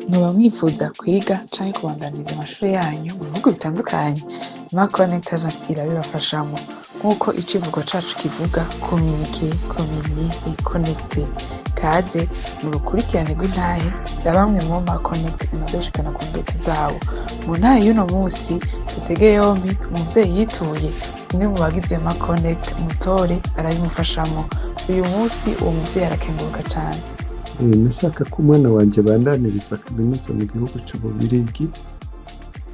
Mwoba mwifuza kwiga canke kubandaniriza amashure yanyu mu bihugu bitandukanye? Connect Agence irabibafashamwo nk'uko icivugo cacu kivuga: "Communiquer, communier et connecter." Kaze mu rukurikirane rw'intahe za bamwe mu bo Connect imaze gushikana ku ndoto zabo. Mu ntahe y'uno musi dutege yompi umuvyeyi yituye umwe mu bagize Connect, Mutore, arabimufashamwo. Uyu musi uwo muvyeyi arakenguruka cane. Nashaka ko umwana wanje abandaniriza kaminuza mu gihugu c'Ububirigi,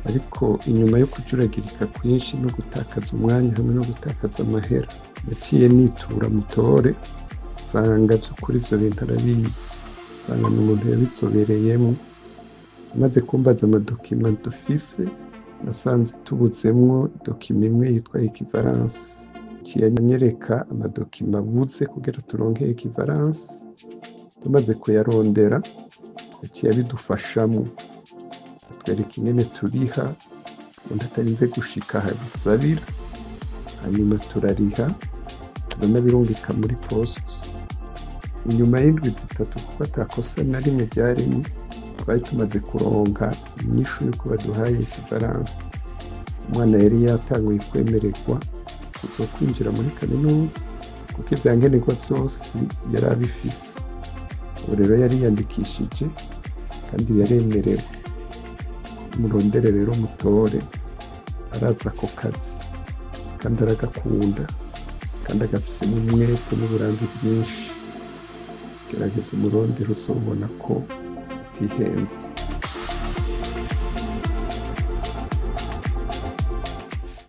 ariko inyuma yo kujuragirika kwinshi no gutakaza umwanya hamwe no gutakaza amahera, naciye nitura Mutore, nsanga vy'ukuri ivyo bintu arabizi, nsanga ni umuntu yabizobereyemwo. Amaze kumbaza ama documents dufise, nasanze tubuzemwo document imwe yitwa équivalence. Yaciye anyereka ama documents abuze kugira turonke équivalence. Tumaze kuyarondera, yaciye abidufashamwo, atwereka ingene turiha umuntu atarinze gushika aho abisabira. Hanyuma turariha, turanabirungika muri poste. Inyuma y'indwi 3, kuko atakosa na rimwe ryarimwo, twari tumaze kuronka inyishu y'uko baduhaye équivalence. Umwana yari yatanguye kwemererwa kuzokwinjira muri kaminuza, kuko ivyankenerwa vyose yari abifise. Ubu rero yariyandikishije kandi yaremerewe. Murondere rero Mutore, arazi ako kazi kandi aragakunda kandi agafise n'umwete n'uburambe bwinshi. Gerageza umurondere, uzobona ko utihenze.